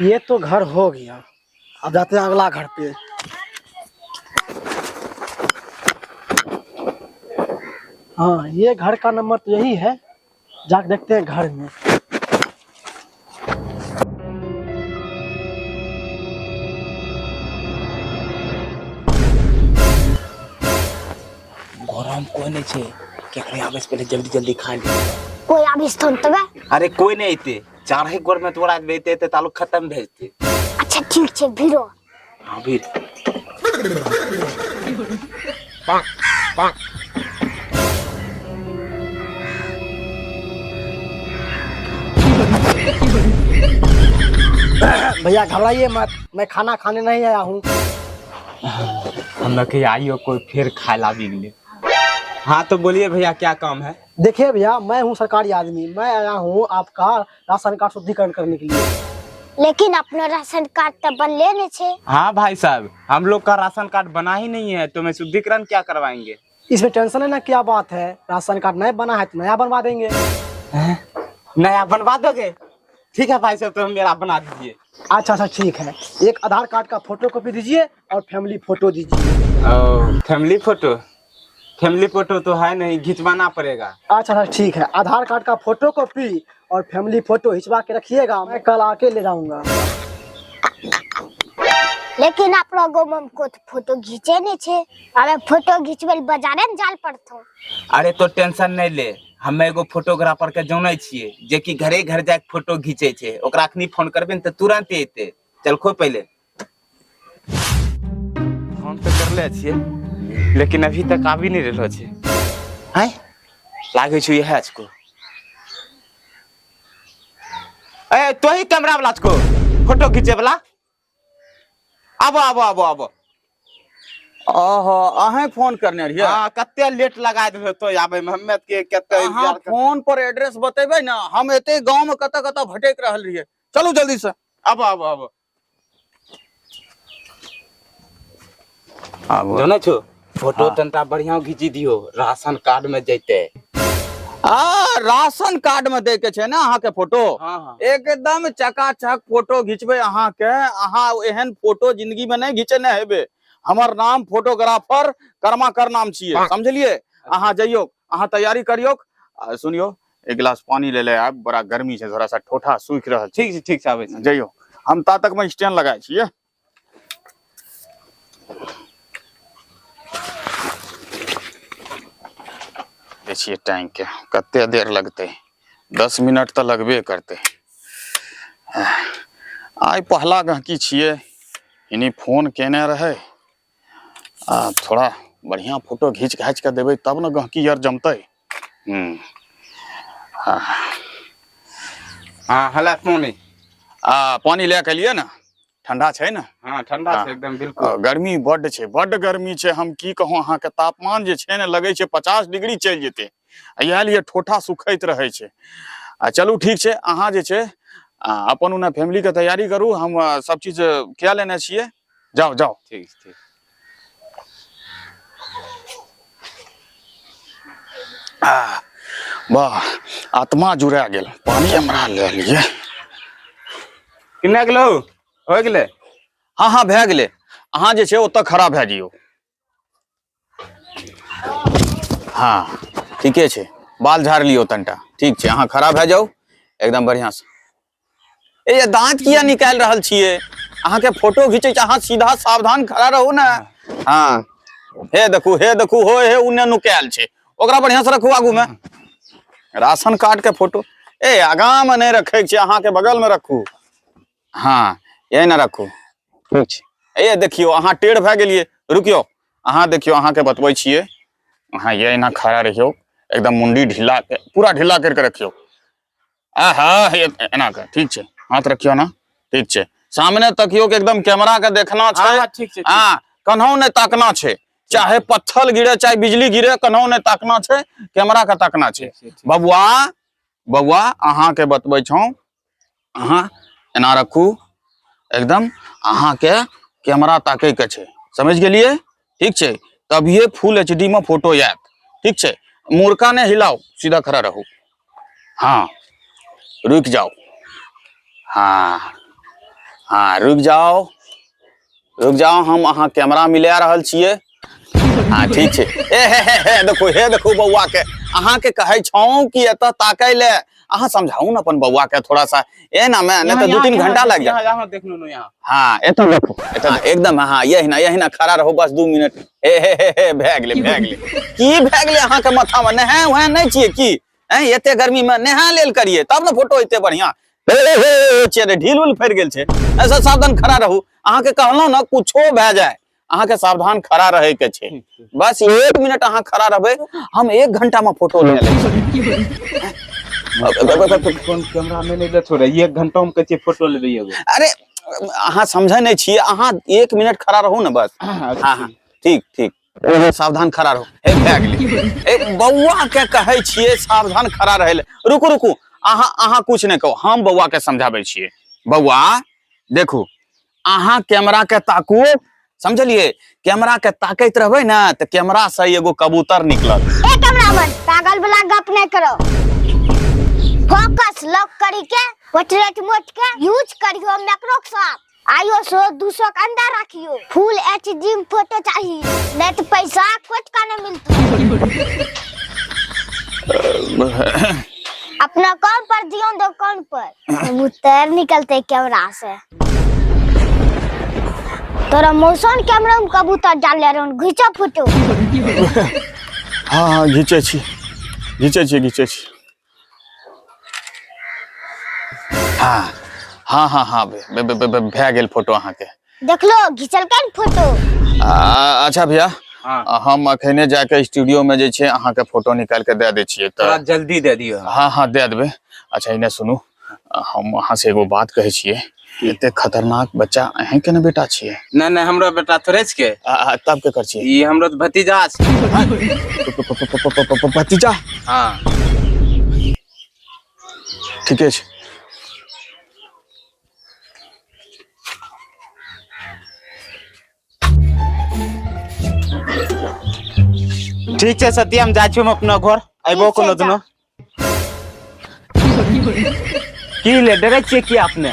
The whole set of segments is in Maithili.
ये तो घर हो गया, अब जाते हैं अगला घर पे। हाँ, ये घर का नंबर तो यही है, जाके देखते हैं घर में। गरम कोई नहीं छे, केकरे आवे से पहले जल्दी जल्दी खा ले। कोई आबे से तबे? अरे कोई नहीं आते, चार ही गोर में तोरा बेते ते तालु खत्म भेजते। अच्छा ठीक छे, भिड़ो। हाँ भीड़। भैया घबराइए मत, मैं खाना खाने नहीं आया हूँ। हम के आइयो कोई फिर खाए ला भी गेले। हाँ तो बोलिए भैया क्या काम है? देखिए भैया, मैं हूँ सरकारी आदमी, मैं आया हूँ आपका राशन कार्ड शुद्धिकरण करने के लिए। लेकिन अपना राशन कार्ड तो बनले नहीं छे। हाँ भाई साहब, हम लोग का राशन कार्ड बना ही नहीं है तो मैं शुद्धिकरण क्या करवाएंगे? इसमें टेंशन है ना, क्या बात है, राशन कार्ड नया बना है तो नया बनवा देंगे। नया बनवा दोगे? ठीक है भाई साहब, तो मेरा बना दीजिए। अच्छा अच्छा ठीक है, एक आधार कार्ड का फोटो कॉपी दीजिए और फैमिली फोटो दीजिए। Family photo? फैमिली फोटो तो है नहीं, खिंचवाना पड़ेगा। अच्छा अच्छा ठीक है, आधार कार्ड का फोटो कॉपी और फैमिली फोटो खिंचवा के रखिएगा, मैं कल आके ले जाऊंगा। लेकिन अपना गाँव में को तो फोटो घीचे नहीं छे, अरे फोटो घिचबे बाजारे में जाल पड़तो। अरे तो टेंशन नहीं ले, हम एगो फोटोग्राफर के जानै छिए जे कि घरे घर जाके फोटो घीचे छे, ओकरा अखनी फोन करबे न त तुरंत एते। चल खो पहले। फोन तो करले छिए लेकिन अभी तक आबी नहीं रहलो छे। हैं लागे छो इहे छको। ए तोही कैमरा वाला छको फोटो घीचे वाला? आबो आबो आबो आबो। ओहो, अहें फोन करने रहिए? हाँ, कते लेट लगा देबे तो आबे में, हम्मे के कते अहाँ इंतजार कर। फोन पर एड्रेस बतेबे ना, हम एते गांव में कत कत भटक रहल रहिए। चलू जल्दी से। आबो आबो आबो। आबो। जानै छो फोटो तनटा बढ़िया घीची दियो, राशन कार्ड में जैते। आ राशन कार्ड में दे के छे ना अहाँ के फोटो? हाँ, हाँ। एकदम चकाचक फोटो घिचबे अहाँ के, अहाँ एहन फोटो जिंदगी में नहीं घिचने हेबे। हमर नाम फोटोग्राफर कर्माकर नाम छिए, समझलिए? अहाँ जइयो, अहाँ तैयारी करियो। सुनियो, एक गिलास पानी ले ले आब, बड़ा गर्मी छै, थोड़ा सा ठोठा सूख रहल छै। ठीक छै, ठीक छै, आबै छी। जइयो, हम ता तक में स्टैंड लगाय छियै। देखिए टैंक के कते देर लगते, 10 मिनट तो लगबे करते। आइ पहला गहकी छिए, इन्हीं फोन केने रहे, आ थोड़ा बढ़िया फोटो घींच घाच के देबै तब न गहकी यार जमतै। हाँ, हला पानी। आ पानी ले के लिए ना, ठंडा छै ना? हाँ ठंडा छै एकदम बिल्कुल। गर्मी बड्ड छै, बड्ड गर्मी छै, हम की कहूँ अहाँ के, तापमान जे छै ने लगै छै 50 डिग्री चलि जेतै, आ इएह लिए ठोठा सुखैत रहै छै। आ चलू ठीक छै, अहाँ जे छै अपन ओना फैमिली के तैयारी करू, हम सब चीज कए लेने छियै, जाओ जाओ। ठीक ठीक। वाह, आत्मा जुड़ा गेल, पानी हमरा ले लिए। किन्ना गेलो हो गेलै? हाँ हाँ भए गेलै, अहाँ जे छै ओतऽ खड़ा भए जइयौ। हाँ ठीके छै, बाल झाड़ लियौ तनिटा। ठीक छै, अहाँ खड़ा भए जाउ एकदम बढ़िया से। ए दांत किया निकालि रहल छियै? अहाँके फोटो घिचै छै, अहाँ सीधा सावधान खड़ा रहू ने। हाँ हे देखू, हे देखू, हो हे उने नुकायल छै, ओकरा बढ़िया से रखू आगू में। राशन कार्ड के फोटो ए आगा में नहीं रखे छै, अहाँके बगल में रखू। हाँ यही ना रखू, ठीक छै। ए देखियौ अहाँ टेढ़ भए गेलियै, रुकियौ अहाँ, देखियौ अहाँके बतबै छियै, अहाँ यही ना खड़ा रहियौ, एकदम मुंडी ढीला पूरा ढीला करके रखियौ। आहा एना कर, ठीक छै, हाथ रखियौ ना, ठीक छै, सामने तकियौ के एकदम कैमरा के देखना छै। ठीक छै, हाँ कन्हौ नहीं ताकना छै, चाहे पत्थर गिरे चाहे बिजली गिरे, कन्हौ नहीं ताकना छै, कैमरा के ताकना छै। बबुआ बबुआ अहाँ के बतबै छौ, अहाँ एना रखू एकदम, अहाँ के कैमरा ताके के छै, समझ गेलिए? ठीक छै, तभिए फुल एच डी में फोटो आयत। ठीक छै, मुर्का नहीं हिलाओ, सीधा खड़ा रहू। हाँ रुक जाओ। हाँ हाँ रुकि जाउ, रुकि जाउ, हम अहाँ कैमरा मिला रहल छियै। हाँ ठीक छै। ए हे हे हे देखू, हे देखू बौआ के, अहाँ के कहै छौं कि एतऽ ताकै ले, अहाँ समझाउ ने अपन बौआ के थोड़ा सा, ए ना मैं नहीं तो 2-3 घंटा लग जाए। यहाँ देख लो यहाँ। हाँ एतऽ देखू, एतऽ एकदम, हाँ यही ना, यही ना खड़ा रहो बस 2 मिनट। हे हे हे हे भए गेलै, भए गेलै। की भए गेलै अहाँ के माथा में? नहा उहा नहीं छियै की? हैं एते गर्मी में नहा लेल करिए तब ने फोटो एते बढ़िया। हे हे हे हे, रे ढील उल फरि गेल छै। ऐसा सावधान खड़ा रहू, अहाँ के कहलहुँ ने कुछो भए जाए अहाँ के सावधान खड़ा रहे के छै। बस 1 मिनट अहाँ खड़ा रहबै, हम 1 घंटा में फोटो ले लै छी। कोन कैमरा में नहीं लेथो रे, 1 घंटा में कहै फोटो लेबै एगो। अरे अहाँ समझै नहीं छियै, अहाँ 1 मिनट खड़ा रहू ने बस। हाँ हाँ ठीक ठीक, सावधान खड़ा रहू। हे भए गेलै। ए बौआ के कहै छियै सावधान खड़ा रहै ले। रुकू रुकू, अहाँ अहाँ कुछ नहीं कहू, हम बौआ के समझाबै छियै। बौआ देखू, अहाँ कैमरा के ताकू, समझलिए? कैमरा के ताकैत रहबै ने तऽ कैमरा से एगो कबूतर निकलत। ए कैमरामैन, पागल वाला गप नहीं करो, फोकस लॉक करी के पोर्ट्रेट मोड के यूज करियो मैक्रो के साथ। आइयो 100-200 के अंदर रखियो, फुल एचडी में फोटो चाहिए, नहीं तो पैसा कोट का नहीं मिलता। अपना कौन पर ध्यान दो, कौन पर कबूतर निकलते कैमरा से। तोरा मौसम कैमरा में कबूतर डाले रहो, घिचो फोटो। हाँ हाँ घिचे छी, घिचे छी, घिचे छी। हाँ हाँ हाँ हाँ भए गेल फोटो अहाँ के। देखलो घिचलकै ने फोटो। अच्छा भैया, हाँ। हम अखने जाके स्टूडियो में जे छै अहाँ के फोटो निकाल के दे दै छियै तऽ। थोड़ा जल्दी दे दियौ। हाँ हाँ दे देबै। अच्छा इने सुनू, हम अहाँ से एगो बात कहै छियै, एते खतरनाक बच्चा अहीं के ने बेटा छियै? नहीं नहीं, हमरो बेटा थोड़े छिकै। तब के कर छियै? ई हमरो तऽ भतीजा छै। भतीजा? हाँ। ठीके छै। ठीक छै सत्यम, जाइ छी हम अपना घर, अयबो कोनो दिनो। की ले डरै छियै की अपने?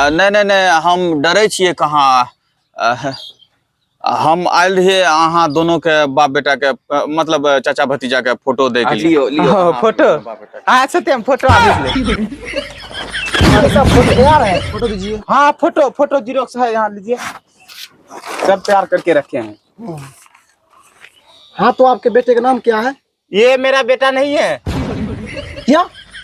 नहीं नहीं नहीं, हम डरै छियै कहाँ। हम आयल रहियै अहाँ दोनों के बाप बेटा के, मतलब चाचा भतीजा के फोटो दै के लिए। लियो, लियो। फोटो? हाँ सत्यम, फोटो आबि गेलै। सब फोटो तैयार है, फोटो दीजिए। हाँ फोटो, फोटो जीरोक्स है, यहाँ लीजिए, सब तैयार करके रखे हैं। हाँ तो आपके बेटे का नाम क्या है? ये मेरा बेटा नहीं है। क्या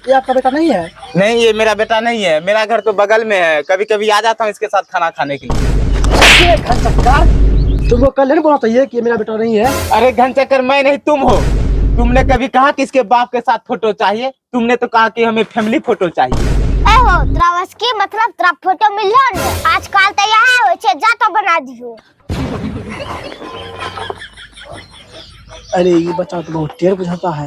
ये आपका बेटा नहीं है? नहीं, ये मेरा बेटा नहीं है, मेरा घर तो बगल में है, कभी कभी आ जाता हूँ इसके साथ खाना खाने के लिए। ये घन चक्कर, तुमको कल नहीं बोलना चाहिए कि ये मेरा बेटा नहीं है। अरे घन चक्कर मैं नहीं, तुम हो। तुमने कभी कहा कि इसके बाप के साथ फोटो चाहिए? तुमने तो कहा कि हमें फैमिली फोटो चाहिए। ए हो, तोरा बस की मतलब तोरा फोटो मिललो ने? आजकल तो यह होय छै, जा तो बना दियो। अरे ये बच्चा तो बहुत टेढ़ बुझाता है।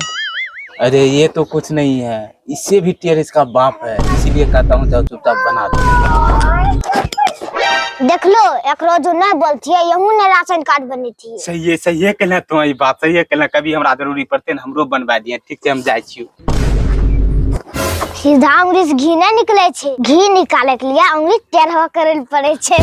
अरे ये तो कुछ नहीं है, इससे भी टेढ़ इसका बाप है, इसीलिए कहता हूँ जाओ चुपचाप बना दो। देख लो, एकरो जो नहीं बोलती है, यहू ने राशन कार्ड बनी थी। सही है, सही है कहला तो, ये बात सही है कहला, कभी हमरा जरूरी पड़ते न हमरो बनवा दिए। ठीक है, हम जाय छियो। सीधा अंगुरी से घी नहीं निकले छे, घी निकाले के लिए अंगुरी टेढ़ा करे पड़े छे।